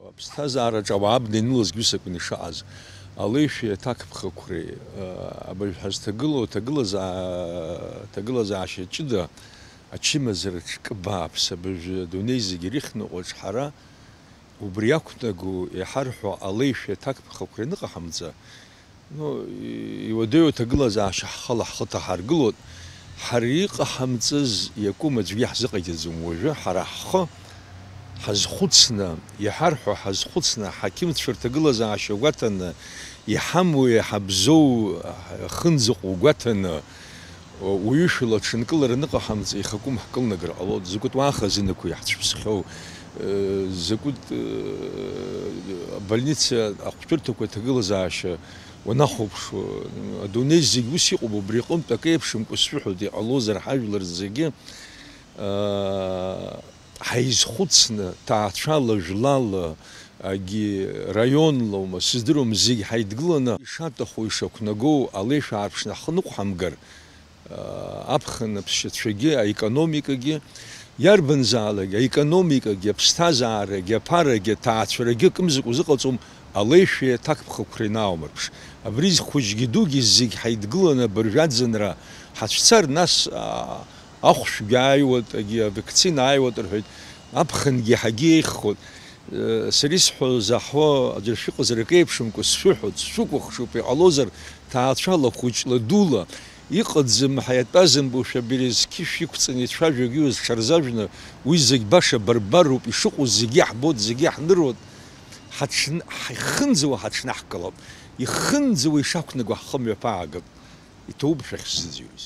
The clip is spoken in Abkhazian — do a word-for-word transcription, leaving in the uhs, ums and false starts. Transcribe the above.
Аԥсҭазаараҿ ауаа абна инылазгьы ус акәын ишыҟаз. Алеишәеи аҭакԥхықәреи, абыржә ҳазҭагылоу аҭагылазаа-, аҭагылазаашьа ҷыда, ачымазараҿ кы бааԥс, абыржә адунеи зегьы ирыхьныҟәо аҿҳара, убри иақәнаго иҳарҳәо алеишәеи аҭакԥхықәреи аныҟаҳамҵа, ну, и-, иуадаҩу аҭагылазаашьа ҳхала ҳхы ҭаҳаргылоит. Ҳара иҟаҳамҵаз иакәым аӡәгьы иаҳзыҟаиҵаӡом. Уажәы ҳара ҳхы ҳазхәыцны, иҳарҳәо ҳазхәыцны, ҳақьымцәа рҭагылазаашьа гәаҭаны, иҳамоу, иҳабзоу, ахынӡаҟоу гәаҭаны, уаҩышәала аҽынкылара аныҟаҳамҵа, ихакәым ҳкылнагар ҟалоит. Закәытә уаахазы инықәу иаҳцәыԥсхьоу, закәытә, абольница ахәшәтәырҭақәа аҭагылазаашьа уанахәаԥшуа, адунеи зегь ус иҟоуп, убри аҟынтә акы еиԥшымкәа сшәыҳәоит, иҟалозар ҳажәлар зегьы, аа, ҳаизхәыцны, ҭаацәала, жәлала, агьи раионла ума, сыздыруам, зегь ҳаидгыланы, ишаҭаху, ишақәнагоу алеишәа аарԥшны ҳхы ныҟәҳамгар, аа, аԥхын аԥсшьацәагьы, аекономикагьы, иарбанзаалак, аекономикагьы, аԥсҭазаарагьы, аԥарагьы, аҭаацәарагьы акымзакәа узыҟаҵом, алеишәеи аҭакԥхықәреи анаумырԥш. Абри хәыҷгьы дугьы зегь ҳаидгыланы абыржәаӡынра ҳацәцар, нас, аа, ахәшәгьы ааиуеит, агьи авакцина ааиуеит рҳәеит, аԥхынгьы ҳагьы еиӷьхоит. Сара исҳәо заҳуа аӡәыр шәыҟазар акы еиԥшымкәа сшәыҳәоит, сшәыкәыхшоуп, иҟалозар, ҭаацәала, хәыҷла, дула. Иҟаӡам ҳәа иатәазымбошәа, абри зқьышә иқәҵаны ицәажәогьы зҽырзажәны, уи зегь баша барбароуп, ишыҟоу зегьы иаҳбоит, зегьы иаҳныруеит. Ҳаҽн-, ҳхынӡауа ҳаҽнаҳкылап. Ихынӡауа ишақәнаго ҳхы мҩаԥаагап. Иҭоуп шәахьсзыӡырҩыз.